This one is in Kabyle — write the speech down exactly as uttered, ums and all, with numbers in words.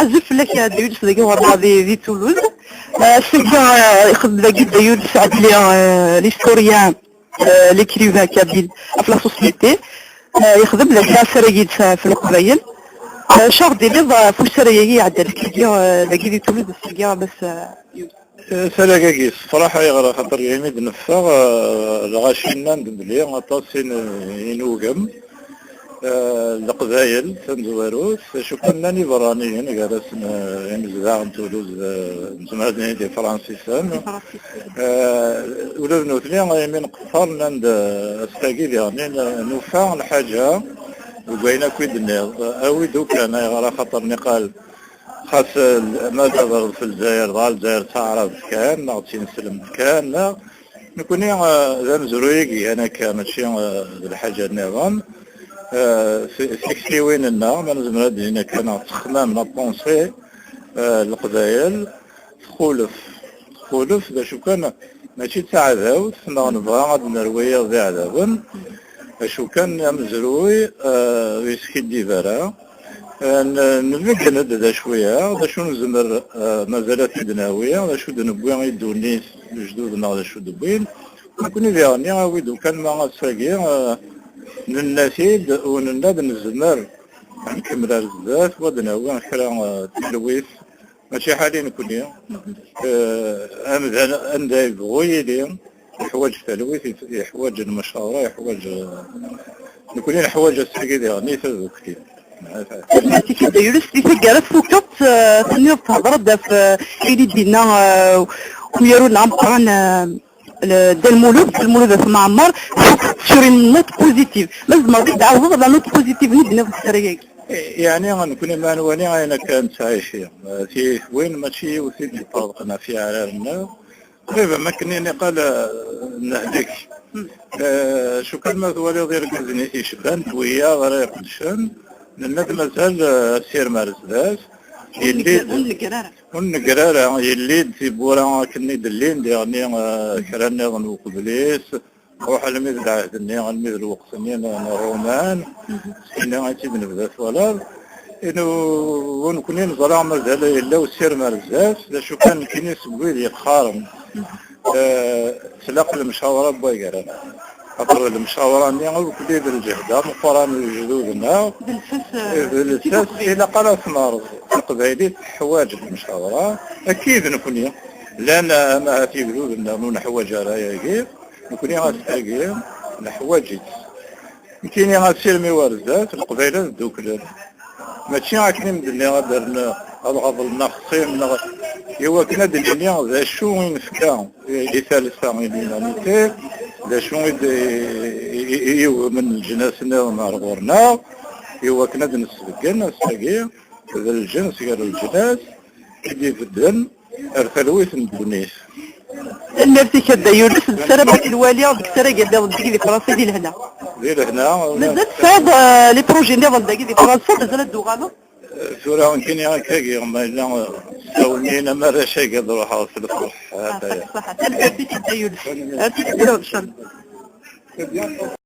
Azul fell-ak a Dda Yunes, dagi ɣur-neɣ di, di Toulouse. Euh, ass-agi, euh, ixeddem dagi Dda Yunes Ɛedli, euh, l'historien, euh, l'écrivain kabyle, ɣef la société. Euh, yexdem dagi asarag-ines ɣef Leqbayel. Euh, acu ara ɣ-d-tiniḍ, euh, ɣef usarag-agi iɛeddan dagi, euh, dagi di Toulouse ass-agi, a Mass, euh, Yunes? Asarag-agi yessefraḥ, ayɣer? Axaṭer imi d-neffeɣ, eh, lɣaci nnan-d belli aṭas i n-, i nugem, eh, Leqbayel tamezwarut, acu kan llan iberraniyen gar-asen, eh, imezdaɣ n Toulouse, eh, nezmer ad nini d Ifransisen. Ifransisen. Eh, ula d nutni, imi nqeṣṣer, nnan-d, eh, ass-agi diɣen, eh, nufa lḥaǧa deg wayen akk i d-tenniḍ. Awi-d ukan, ayɣer? Axaṭer niqal Xas, eh, ma d aḍreb f Lezzayer, dɣa Lezzayer d taɛrabt kan, neɣ d tineslemt kan, neɣ nekkni, eh, d amezruy i igan akka, mačči, eh, d lḥaǧa nniḍen. Eh, ti-, tiktiwin-nneɣ, ma nezmer ad d-nini akka, neɣ ttexmam, la pensée, eh, Leqbayel, txulef. Txulef, d acu kan, mačči d taɛdawt, neɣ nebɣa ad nerwi iḍ d iɛdawen. D acu kan, amezruy, eh, ur yeskiddib ara. Eh, n-, nbeggen-d d acu-ya, d acu nezmer, eh, mazal ad t-id-nawi, d acu d-newwi i ddunit, lejdud-nneɣ d acu d-wwin. Nekkni diɣenni, awi-d ukan ma ass-agi, eh, nenna-t-id, u nenna-d nezmer ad nkemmel ar zdat, u ad d-nawi kra, eh, talwit, mačči ḥali nekkni. Eh, amdan anda yebɣu yili, yeḥwaǧ talwit, yeḥwaǧ lmecawra, yeḥwaǧ, eh, nekkni neḥwaǧ ass-agi diɣen i tadukli. Tanemmirt-ik a Dda Yunes. Di taggara tfukeḍ, eh, tenniḍ, thedreḍ-d ɣef, eh, ayen i d-yenna, eh, umyaru-nneɣ ameqqran, eh, le-, Dda Lmulud, Dda Lmulud At Mɛemmer, tfukeḍ sur une note positive. Ma tzemreḍ ad d-tɛawdeḍ la note positive-nni d-tenniḍ deg usarag-agi? Yeɛni, nekkni ma nwali ayen akka nettɛici, eh, tiyitwin mačči yiwet i d-iṭṭerḍqen ɣef yiɛrar-nneɣ. Qrib am akken i niqal, eh, nehlek. Eh, acu kan ma twaliḍ irgazen i t-icban, d wiyaḍ ara iqeddcen, nenna-d mazal, eh, asirem ar zdat. Ur neggar, yelli-d, ur neggar ara. Ur neggar ara, yelli-d tiwwura akken i d-llin, diɣenni, eh, kra nniḍen uqbel-is, ruḥ almi d lɛehd-nni, almi d lweqt-nni n, n Ṛuman, s tinna i tt-id-nebda twalaḍ. Inu, u nekkni neẓra mazal yella usirem ar zdat, d acu kan nekkini seg wid yeqqaren, eh, tlaq lemcawra n wagaren. Xaṭer lemcawra-nni, akk d lǧehd ameqqran n lejdud-nneɣ, d lsas, eh, d lsas, ilaq ara tmerẓ. Taqbaylit teḥwaǧ lemcawra, akkid nekkni. Llan, eh, ahat igduden-nneɣ ur neḥwaǧ ara ayagi, nekkni ass-agi neḥwaǧ-itt. Nekkini asirem-iw ar zdat, Leqbayel ad dduklen. Mačči akken i m-d-nniɣ ad d-rren, ad ɣaḍlen axṣim, neɣ i wakken ad d-nini d acu i nefka i, i talsa, i l'humanité, d acu i d, i, i, i yewhmen leǧnas-nniḍen ar ɣur-neɣ, i wakken ad d-nesbeggen ass-agi d lǧens gar leǧnas i d-ibedden ar talwit n ddunit. Tanemmirt-ik a Dda Yunes, nessaram ad k-nwali deg usarag nniḍen dagi di Fransa di lehna. Di lehna. Mazal tesɛiḍ, eh, les projets nniḍen dagi di Fransa, mazal ad d-tuɣaleḍ? Eh, tura nekkini akkagi, ma yella, eh, sawlen-iyi-n am arrac-agi ad ruḥeɣ s lferḥ. Ah, ata ya. Ṣaḥa. Tanemmirt-ik a Dda Yunes. Tanemmirt. Ar ticki ncallah.